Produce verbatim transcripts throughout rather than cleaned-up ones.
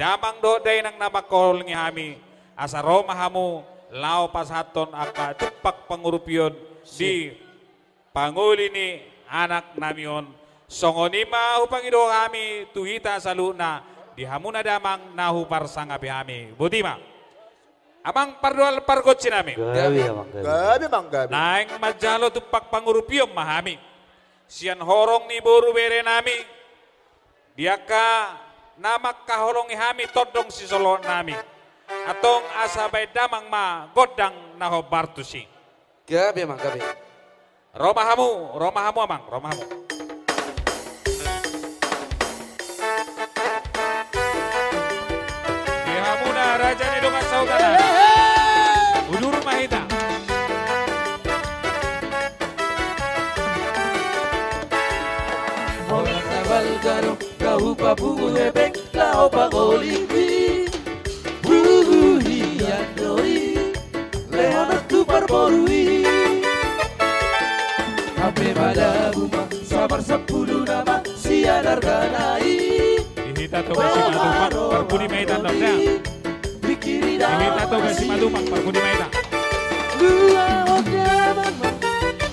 damang dohot dainang na mangkaholongi hami, asa ro ma hamu laho pasahathon angka tumpak pangurupion di pangoli ni anak nami on. Songon i ma hupangido hami tu hita saluhutna, di hamuna damang na huparsangapi hami. Boti ma. Amang pardoal pargonsi nami. Gabe, amang, gabe. Gabe, amang, gabe. Naeng manjalo tumpak pangurupion ma hami sian horong ni boru bere nami, di angka na mangkaholongi hami tondong sisolhot nami. Antong asa baen damang ma gondang na hombar tusi. Gabe, amang, gabe. Ro ma hamu, ro ma hamu, amang, ro ma hamu. Di hamuna raja ni dongan sahuta nami, udur ma hita. Holan na balga do, gahu papungu hepeng, laho pangolipi. Bubu hian do i, lehon on tu parboru i. Hape madabu ma, sabar sampulu nama sian argana i. Di hita Toga Simatupang, parpudi ma hita, ndang, ndang. Di hita Toga Simatupang, parpudi ma hita. Dua hot damang ma,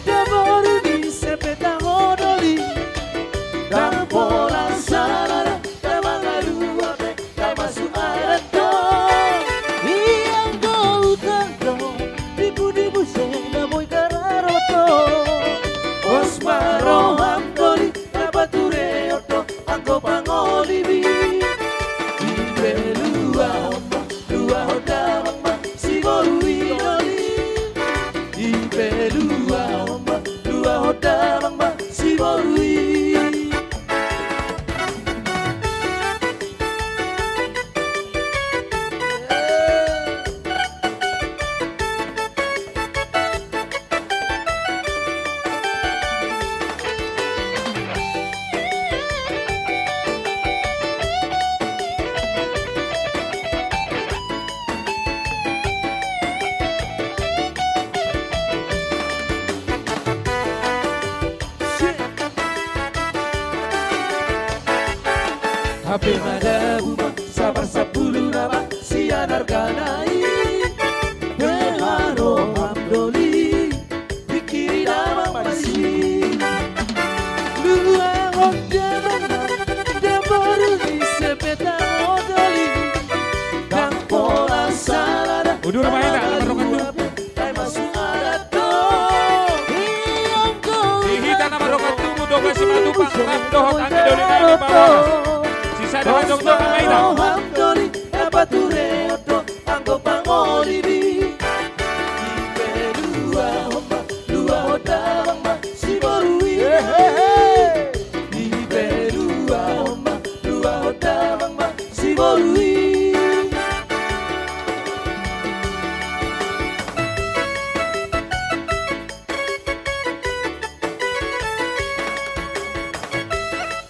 da boru ni Sepeta Hodoli. Ndang pola sala da, da mangalua pe, da masuk adat do. Ianggo utang do, di pudi muse na boi kararo do. Pos ma roham do di na pature oto, anggo pangolipi. Ipe lua hot damang ma, lua hot damang ma, si boru i do i. Ipe lua hot ma, lua hot damang ma, si boru i. Hape madabu ma, sabar sampulu nama sian argana i. Pe haroham do i, di kiri damang ma disi. Dua hot damang ma, da boru ni Sepeta Hodoli. Ndang pola sala da, udur ma hita na mardongan tubu. Di hita na mardongan tubu Toga Simatupang, rap dohot anggi doli nami Pamoras. Sisada hajongjong ma hita. Anggo pangolipi. Ipe lua hot damang ma, lua hot damang ma, si boru i. Ipe lua hot ma, lua hot damang ma, si boru i.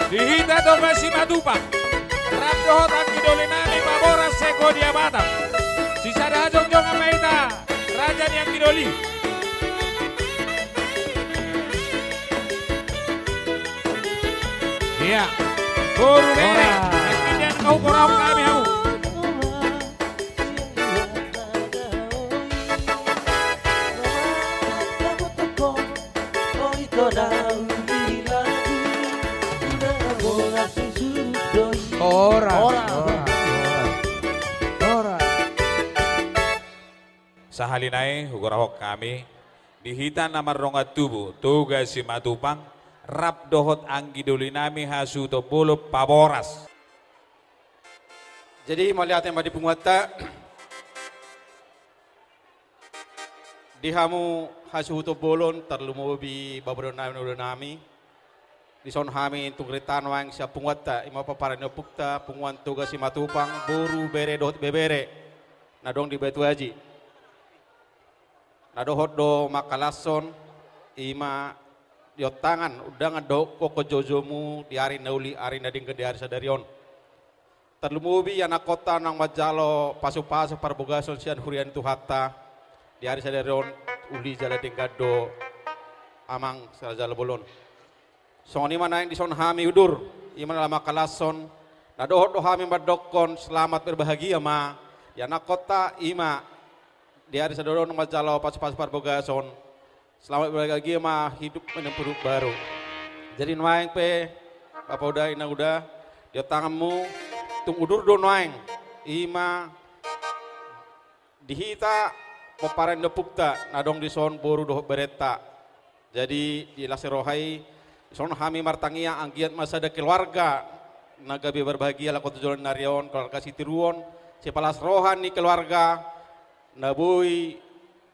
Di hita Toga Simatupang, rap dohot anggi doli nami Pamoras Sekodia Batam. Sisada hajongjongan ma hita, raja ni anggi doli. Ia. Boru bere, ora. Anggi doli nami, hau, hau, hau, hau. Ora, ora, ora. Ora. Sahali nai hugorahon hami, di hita na mardongan tubu Toga Simatupang, rap dohot anggi doli nami hasuhuton bolon Pamoras. Jadi mauliate ma di punguanta. Di hamu hasuhuton bolon, tarlumobi babadonami, ulaonami. Dison hami tung rita nuaeng sian punguanta, i ma pomparan ni ompunta, Punguan Toga Simatupang, boru, bere dohot ibebere na adong di Batu Aji. Na dohot do mangkalashon, i ma diontangan undangan dohot gokhon joujomu di ari na uli, ari na denggan di ari sadari on. Tarlumobi anakkonta naung manjalo pasupasu parbagason sian huria ni Tuhanta di ari sadari on, uli jala denggan do amang sala jala bolon. Songon i ma naeng dison hami udur, i ma na laho mangkalashon Na dohot do hami mandokkon selamat berbahagia ma di anakkonta, i ma di ari sadari on manjalo pasupasu parbagason. Selamat berbahagia ma, hidup menempuh hidup baru. Jadi nuaeng pe, Bapa Uda, Inang Uda, di tanganmu, tung udur do nuaeng, i ma di hita pomparan ni ompunta na adong dison, boru dohot berenta. Jadi di las ni roha i, dison hami martangiang anggiat ma sada keluarga na gabe berbahagia laho tu joloan ni ari on, keluarga sitiruon, sipalas roha ni keluarga na boi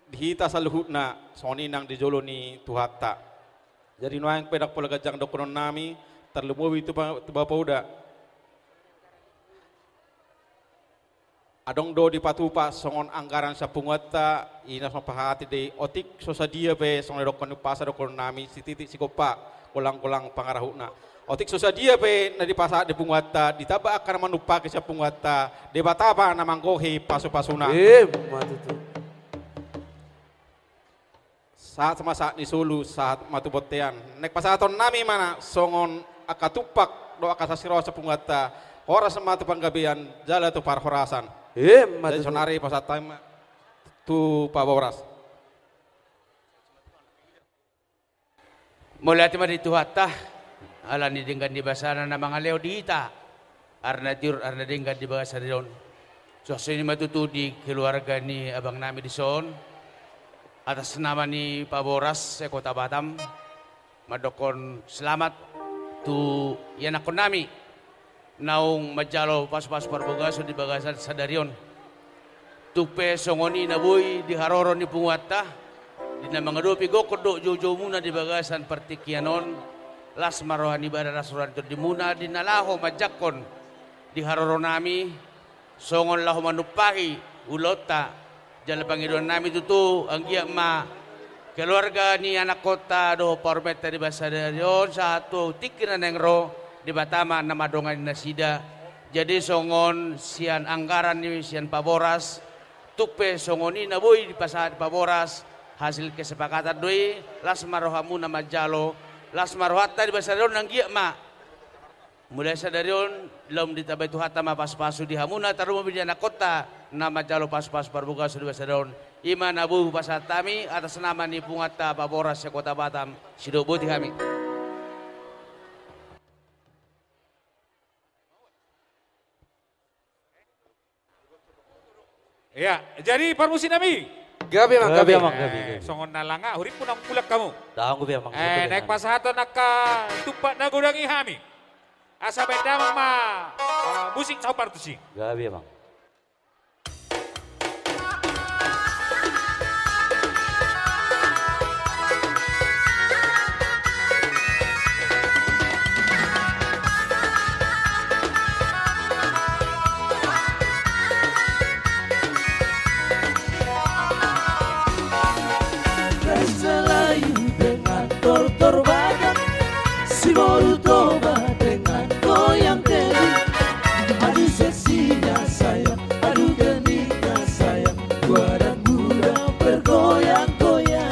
di hita saluhutna, songon i nang di jolo ni Tuhanta. Jadi nuaeng pe ndang pola ganjang dohonon nami, tarlumobi tu pa-, tu Bapa Uda. Adong do dipatupa songon anggaran sian punguanta, i na so pasahat i, otik so sadia pe, songon na didokkon ni umpasa dohonon nami, sititik sigompa, golang-golang pangarahutna. Otik so sadia pe na dipasahat di punguanta, ditamba angka na manumpahi sian punguanta, Debata ma na manggohi pasupasuna. Ima tutu. Sahat ma sahat ni solu, sahat ma tu bontean. Naeng pasahaton nami ma na songon angka tumpak dohot angka sasiro sian punguanta. Horas ma tu panggabean jala tu parhorasan. Ima tutu. Jadi sonari pasahat hami ma tu Pak Boras. Mauliate ma di Tuhanta, ala ni denggan ni basana na mangalehon di hita ari na tiur, ari na denggan di bagasan ari on. Suang songon i ma tutu di keluarga ni abang nami dison, atas nama ni Pak Boras se-Kota Batam, mandokkon selamat tu ianakkon nami naung manjalo pasupasu parbagason di bagasan sadari on. Tung pe songon i na boi di haroro ni punguanta, di na mangadopi gokhon dohot joujoumuna di bagasan partingkian on, las ma roha ni ibana, las roha ni tondimuna, di na laho manjangkon di haroro nami, songon laho manumpahi ulaonta. Jala pangidoan nami tutu, anggiat ma keluarga ni anakkonta dohot parumaenta di bagasan sadari on sahat tu tingki na naeng ro, Debata ma na mandongani nasida. Jadi songon sian anggaran ni sian Pak Boras, tung pe songon i na boi dipasahat Pak Boras, hasil kesepakatan do i, las ma rohamuna manjalo, las ma rohanta di bagasan sadari on, anggiat ma mulai sadari on, lam ditambai Tuhanta ma pasupasu di hamuna, tarlumobi di anakkonta na manjalo pasupasu parbagason di bagasan sadari on. I ma na boi hupasahat hami atas nama ni punguanta Pak Boras se-Kota Batam, sidok boti hami. Iya, jadi parmusik nami. Gabe, Amang, gabe, gabe. Amang, gabe, eh, gabe. Songon na langa, huripu nang mulak hamu. Tahu, gabe, Amang, eh, gabe, naeng pasahaton angka tumpak na godang i hami. Asa baen damang ma, eh, musik saut partusi. Gabe, Amang. Tes Melayu dengan tortor Batak, si Boru Toba dengan goyang teli. Aduh seksinya sayang, aduh genitnya sayang, tua dan muda bergoyang-goyang.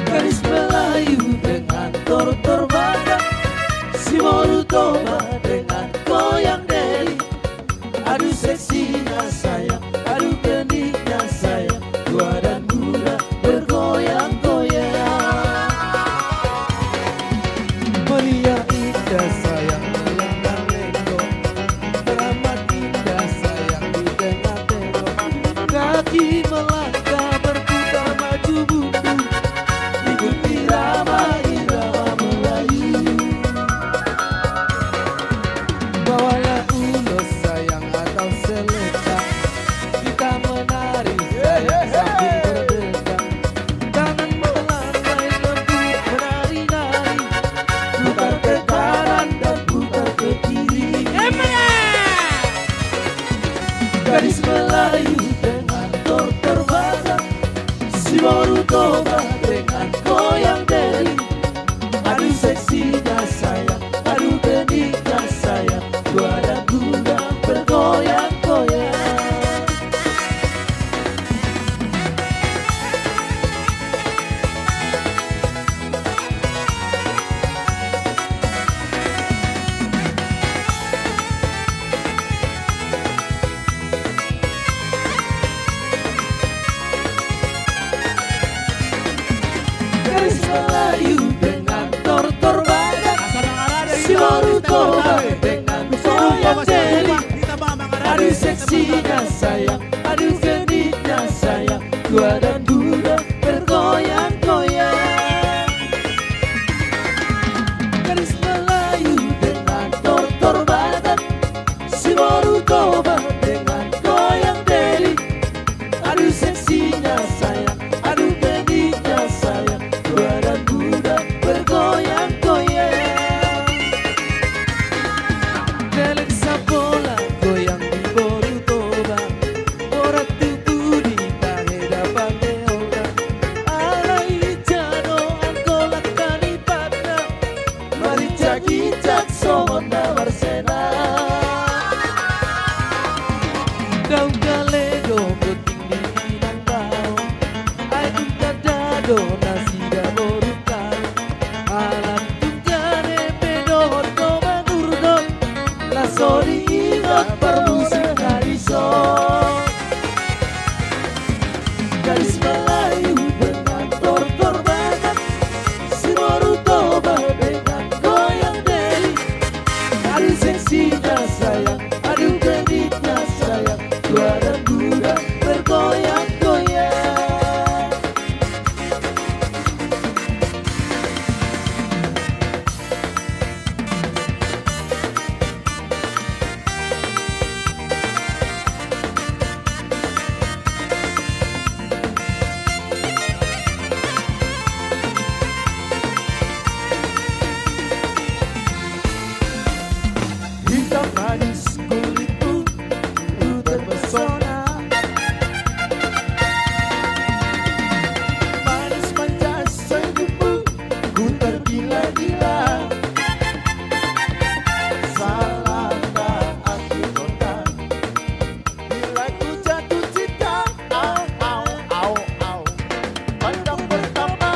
Gadis Melayu dengan tortor Batak, si Boru Toba dengan goyang teli. Aduh seksinya sayang, aduh genitnya sayang, tua dan muda bergoyang-goyang. Melihat indah sayang melenggang lenggong, teramat indah sayang di tengah tembok. Kaki melangkah berputar maju mundur, ikuti irama-irama Melayu. Bawalah ulos sayang atau selendang, kita menari sayang sambil berdendang. Tangan melambai lembut menari-nari, putar ke kanan Ginjang songon na marsena. Daun gale do gonting di inang daun. Ai dung tanda do nasida borungkon. Alam dung jane pe dohot do manurdot. Laos so diingot parmusik na dison. Gadis Melayu dengan tortor Batak, si Moru Toba dengan goyang deli. Aduh seksinya sayang, aduh genitnya sayang, dua dan duda bergoyang-goyang. Hitam manis kulitmu, ku terpesona. Manis manja senyummu, ku tergila-gila. Salahkah aku kota bila ku jatuh cinta? Au, au, au, au. Pandang pertama,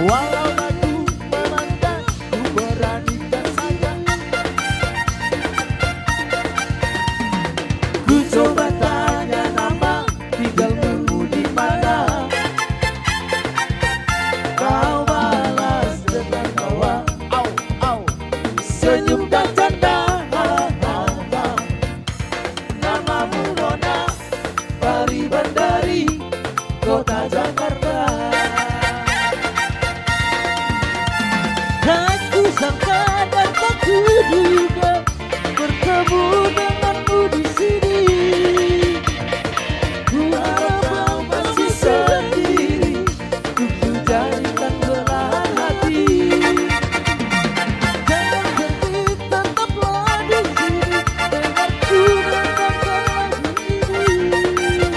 walau ragu memandang, ku beranikan saja. Ku coba tanya nama, tinggalmu di mana? Kau balas dengan tawa, au, au, senyum dan canda. Namamu Nona Pariban dari kota Jakarta. Tak kusangka dan tak kuduga bertemu denganmu di sini. Ku harap kau masih sendiri, untuk jadikan belahan hati. Jangan pergi, tetaplah di sini, denganku dan kau ini.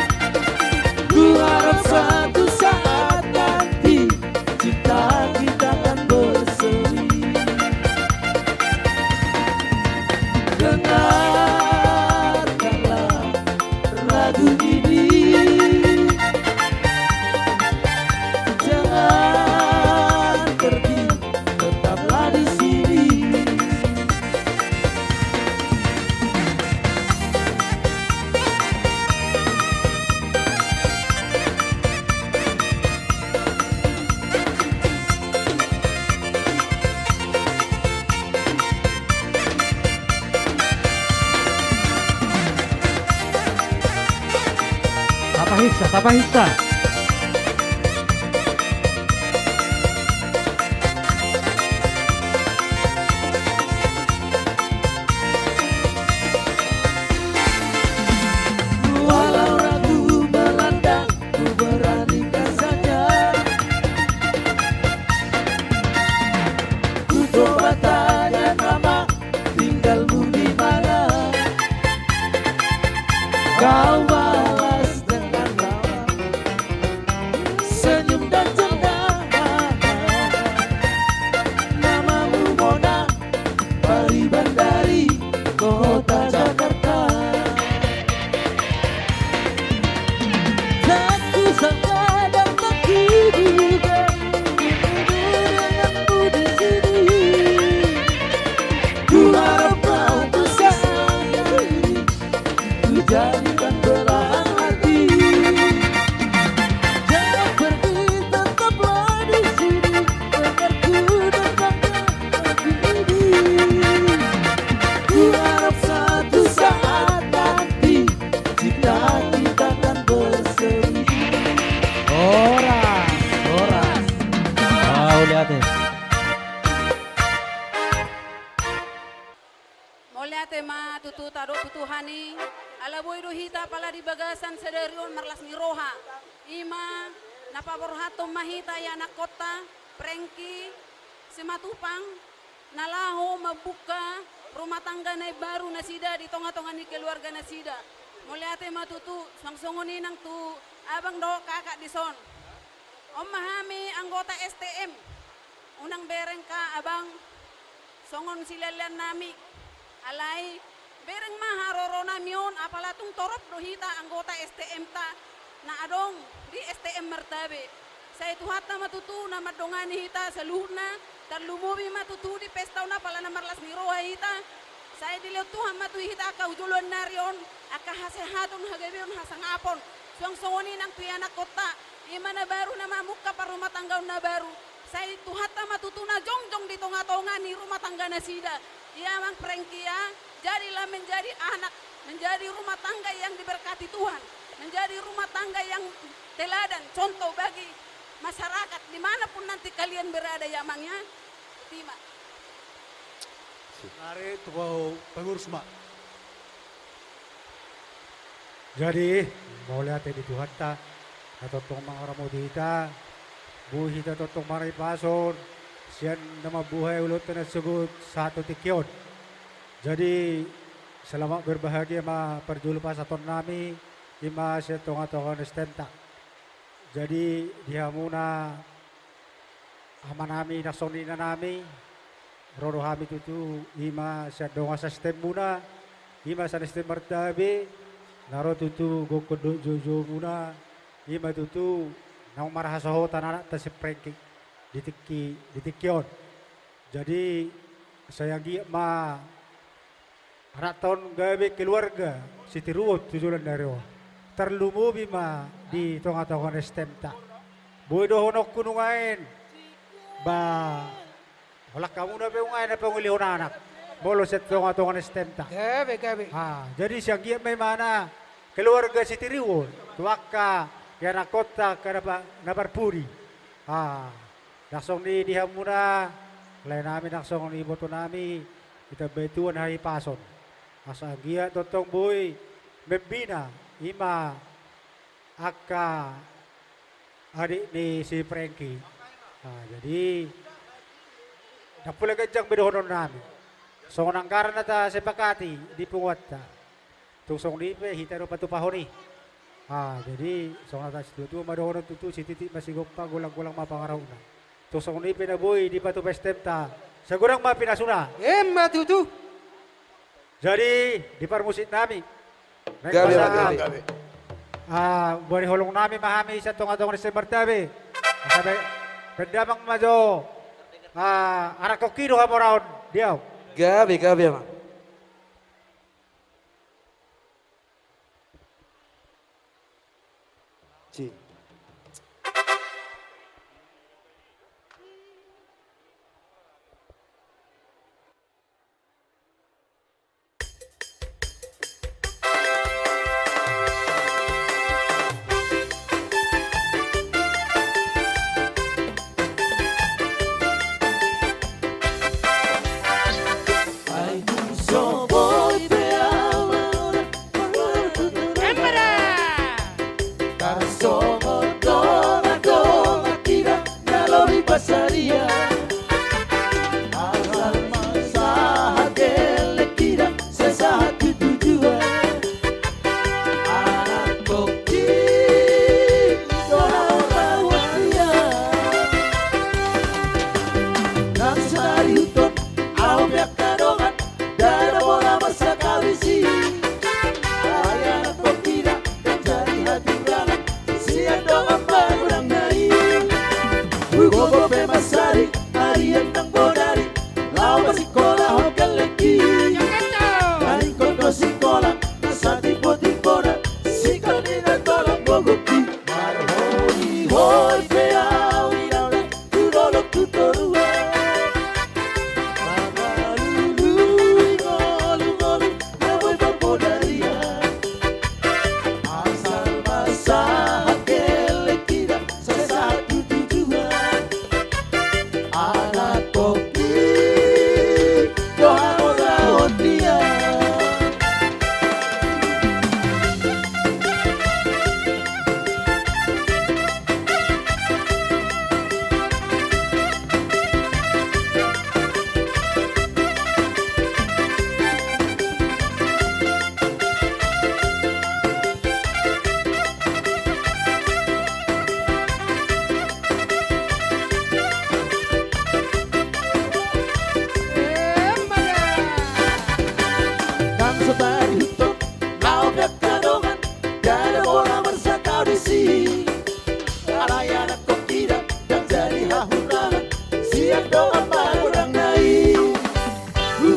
Ku harap satu saat nanti cinta kita akan berseri. Dengarkanlah lagu ini. Jangan pergi, tetaplah di sini. Tapahisa, tapahisa. Walau ragu melanda, ku beranikan saja. Ku coba tanya nama, tinggalmu di mana? Kau balas dengan tawa, senyum dan canda. Namamu Mona Pariban dari kota Jakarta. Tak kusangka dan tak kuduga bertemu denganmu di sini. Ku harap kau bisa, ku jadikan belahan hati. Jangan pergi, tetaplah di sini, denganku dan kau ini. Ku harap satu saat nanti cinta kita akan berseri. Horas, horas. Mauliate. Mauliate ma tutu, tadok tu Tuhan i. Ala boi do hita pala di bagasan sadari on marlas ni roha. I ma na paborhathon ma hita i anakkonta, Prengki Simatupang, na laho mambuka rumah tangga na imbaru nasida di tonga-tonga ni keluarga nasida. Mauliate ma tutu, suang songon i nang tu Abang dohot kakak dison. On ma hami anggota S T M. Unang bereng ka abang songon silelean nami. Alai bereng ma haroro nami on, apala tung torop do hita anggota S T M ta na adong di S T M Martabe. Sai Tuhanta ma tutu na mandongani hita saluhutna, tarlumobi ma tutu di pesta on apala na marlas ni roha hita. Sai dilehon Tuhan ma tu hita angka joloan ni ari on, angka hasehaton, hagabeon, hasangapon. Suang songon i nang tu ianakkonta, i ma na baru na mamungka parrumatanggaon na baru. Sai Tuhanta ma tutu na jongjong di tongatonga ni rumah tangga nasida. Ia amang Prengki ia, jadilah menjadi anak, menjadi rumah tangga yang diberkati Tuhan, menjadi rumah tangga yang teladan, contoh bagi masyarakat di mana pun nanti kalian berada, ya amang ya. Botima. Ari tu pengurus ma. Jadi mauliate di Tuhanta na tongtong mangaramoti hita, boi hita tongtong marnapason sian na mambuhai ulaonta na sogot sahat tu tingki on. Jadi selamat berbahagia ma parjolo pasahaton nami, i ma sian tongatonga ni S T M ta. Jadi di hamuna amanami nang songon i inanami, ro do hami tutu, i ma sian dongan sa-S T M muna, i ma sian S T M Martabe, na ro tutu gokhon dohot joujoumuna, i ma tutu naung marhasohotan anakta si Prengki di tingki, di tingki on. Jadi sai anggiat ma anakta on gabe keluarga sitiruon tu joloan ni ari on. Tarlumobi ma di tongatonga ni S T M ta. Boi dohononku nuaeng, ba, holan hamuna pe nuaeng na pangolihon anak molo sian tongatonga ni S T M ta. Gabe, gabe. Ah, jadi sai anggiat ma imana keluarga sitiruon tu angka ianakkonta angka na pa-, na parpudi. Ah, nang songon i di hamuna, laenami nang songon i ibotonami, ditambai Tuhan hahipason. Asa anggiat tongtong boi membina, i ma angka adik ni si Prengki. Ah, jadi ndang pola ganjang be dohononnami. Songon anggaran na tasepakati di punguanta. Tung songon i pe hita do patupahon i. Ah, jadi songon hata situatua ma dohonon tutu, sititik ma sigompa, golanggolang ma pangarahutna. Tung songon i pe na boi dipatupa S T M ta, sai godang ma pinasuna. Emma tutu. Jadi di parmusik nami. Gabe, gabe. Ah, boan ni holong nami ma hami sian tongatonga ni S T M Martabe. Asa be-, baen damang ma jo. Ah, arangkon i do hamoraon di au. Gabe, gabe ma. Ci.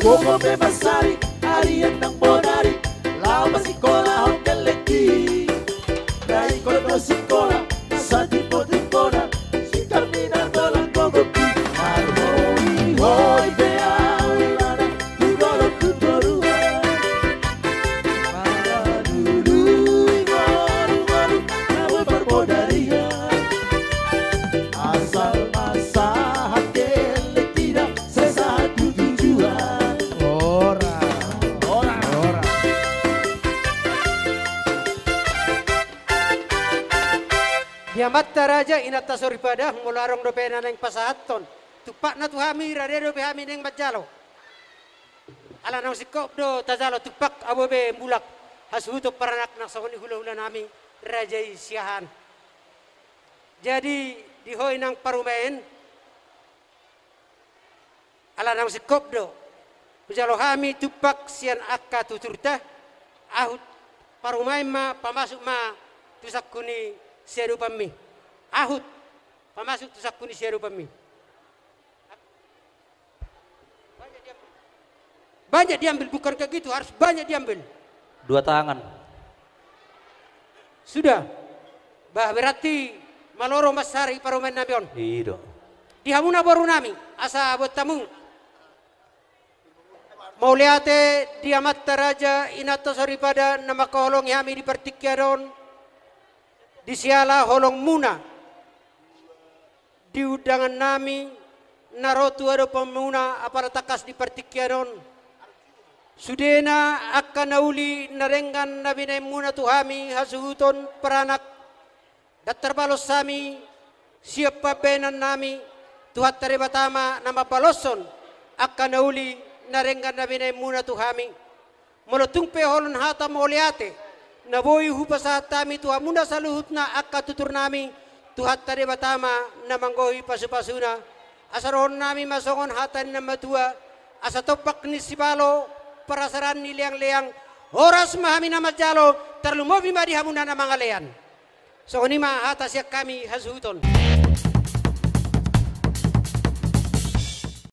Gogo pe mansari, ari endang bonari, laho masikolahon gellengki. Na ingkon do sikola, satimbo-timbona, sikap ni na tolang gogoki. Marhoi-hoi pe ahu ibana, tu dolok tu toruan. Marlului ngolu-ngolu, na boi parbodarian. Asal ma sahat gellengkina, sai sahat tu tujuan. Ora, ora, ora. Di amanta raja, inanta soripada, molo adong dope na naeng pasahathon tumpakna tu hami, rade dope hami naeng manjalo. Ala naung singkop do tajalo tumpak abobe mulak hasuhuton paranak nang songon i hula-hula nami raja i Siahaan. Jadi di ho inang parumaen, ala naung singkop do hujalo hami tumpak sian angka tuturta, ahut parumaen ma pamasuk ma tu sangku ni siadopanmi. Ahut pamasuk tu sangku ni siadopanmi. Banyak diambil, bukan kayak gitu, harus banyak diambil. Dua tangan. Sudah. Bah, berarti malo ro mansari parumaen nami on. I do. Di hamuna boru nami, asa buat tamu. Mauliate di amanta raja, inanta soripada na mangkaholongi hami di partingkian on, di siala holongmuna. Di undangan nami na ro tu adopanmuna apala tangkas di partingkian on. Sudena angka na uli na denggan na binaenmuna tu hami hasuhuton paranak, ndang tarbalos hami sian pambahenan nami, Tuhanta Debata ma na mambaloshon angka na uli na denggan na binaenmuna tu hami. Molo tung pe holan hata mauliate na boi hupasahat hami tu hamuna saluhutna angka tutur nami, Tuhanta Debata ma na manggohi pasu-pasuna. Asa dohonon nami ma songon hata ni na matua: Asa tompak ni sibalo, parasaraan ni leang-leang, horas ma hami na manjalo, tarlumobi ma di hamuna na mangalean. Songon i ma hata sian hami hasuhuton.